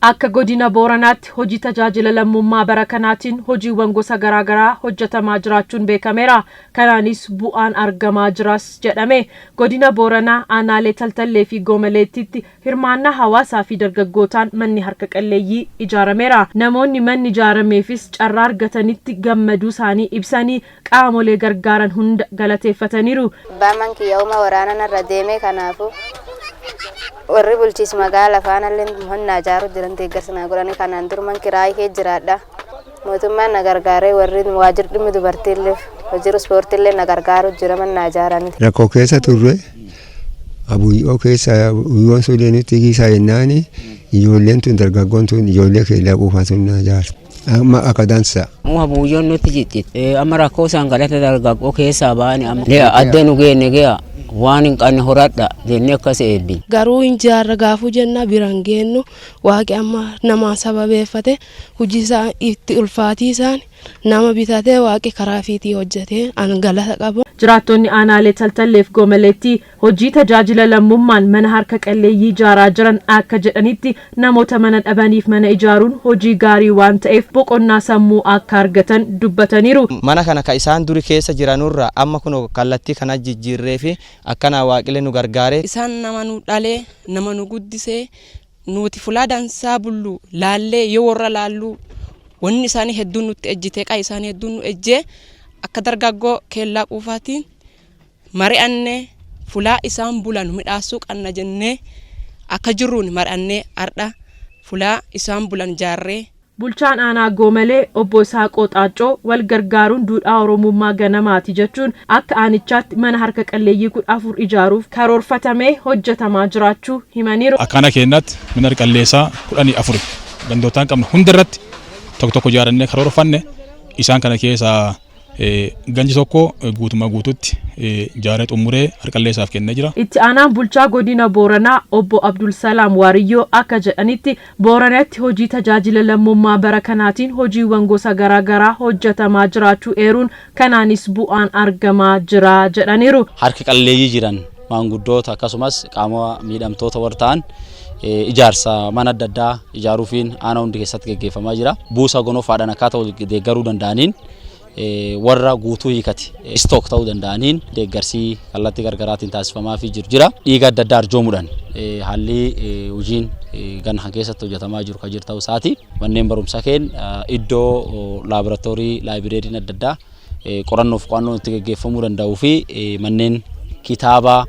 Akka godina Booranaatti hojii tajaajila lammummaa bara kanaatiin hojiiwwan gosa garaagaraa hojjetamaa jiraachuun beekameera. Kanaanis bu'aan argamaa jiras jedhame. Godina Booranaa aanaalee Taltallee fi Goomaleettiitti hirmaannaa hawaasaa fi dargaggootaan manni harka qalleeyyii ijaarameera. Namoonni manni ijaarameefis carraa argatanitti gammaduu isaanii ibsanii qaamolee gargaaran hunda galateeffataniiru. Abbaan kiyya uma waraana narra deeme, kanaafuu warri bulchiis magaala faanallee honnaa ijaaru jiran deeggarsa naa godhanii. Kanaan dur man kiraayii kee jiraadha. Mootummaan na gargaaree, warri waajjirri dhimmi dubartiillee, hojii ispoortiillee na gargaaru jira, man naa ijaaranii. Rakkoo keessa turre, abuyyoo keessa buyyoon suulee nutti giisaa jennaani, ijoolleen tun, dargaggoon tun, ijoollee keellaa quufaa tun na ijaarte. Amma akka dansa. Muha buyyoon nutti ciccite. Amma rakkoo isaan galata dargaggoo keessaa ba'ani amma. Addee nu geenne gea waan hin qabne horadha jennee akkas eebbin. Garuu hin jaarra gaafuu jenna biran geennu, waaqi amma nama sababeeffate hojii isaa itti ulfaatii isaan nama bitatee, waaqi karaa fiitii hojjetee an galata qaba. Jiraattonni aanaalee Taltalleef Goomaleetti hojii tajaajila lammummaan mana harka qalleeyyii ijaaraa jiran akka jedhanitti, namoota mana dhabaniif mana ijaaruun hojii gaarii waan ta'eef boqonnaa sammuu akka argatan dubbataniiru. Mana kana ka isaan duri keessa jiranurra amma kun kallattii kana jijjiirree fi akkana waaqilee nu gargaare. Isaan nama nu dhalee, nama nu guddisee, nuti fulaa dansaa bullu laallee yoo warra laalluu wanni isaanii hedduun nutti ejjitee, qaa isaanii hedduun nu ejjee, akka dargaggoo keellaa quufaatiin mari'annee fulaa isaan bulan midhaasuu qanna jennee akka jirruun mari'annee ardha fulaa isaan bulan jaarree. Bulchaan aanaa Goomalee obbo Isaaqoo Xaaccoo wal gargaaruun duudhaa Oromummaa ganamaati jechuun, akka aanichaatti mana harka qalleeyyii 14 ijaaruuf karoorfatamee hojjetamaa jiraachuu himaniiru. Akkaana keenyatti mana qalleessaa 14 gandootaan qabnu hundarratti tokko tokko ijaarannee karoorfanne. Isaan kana keessaa ganji tokko guutumaa guututti ijaaree xumuree harqalleessaaf kennee jira. Itti aanaan bulchaa godina Booranaa obbo Abdulsalaam Waariyyoo akka jedhanitti, Booranatti hojii tajaajila lammummaa bara kanaatiin hojiiwwan gosa garaagaraa hojjetamaa jiraachuu eeruun, kanaanis bu'aan argamaa jira jedhaniiru. Harka qalleeyyii jiran, maanguddoota akkasumas qaama miidhamtoota warra ta'an ijaarsa mana adda addaa ijaaruufiin aanaa hundi keessatti gaggeeffamaa jira. Buusa gonofaadhaan akkaataa deeggaruu danda'aniin, warra guutuu hiikati istook ta'uu danda'aniin deeggarsi kallattii gargaraatiin taasifamaa fi jiru jira. Dhiiga adda addaa arjoomuudhaan haalli hojiin ganna kan keessatti hojjetamaa jiru kan jiru ta'uu isaati. Manneen barumsaa keenya iddoo laaboraatoorii, laayibreeriin adda addaa qorannoof qo'annoon itti gaggeeffamuu danda'uu fi manneen kitaabaa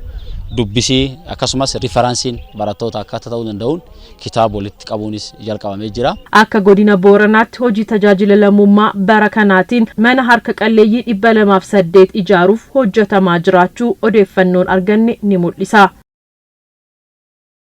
dubbisii akkasumas rifaransiin barattoota akkaataa ta'uu danda'uun kitaaba walitti qabuunis jalqabamee jira. Akka godina Booranaatti hojii tajaajila lammummaa bara kanaatiin mana harka qalleeyyii 208 ijaaruuf hojjetamaa jiraachuu odeeffannoon arganne ni mul'isa.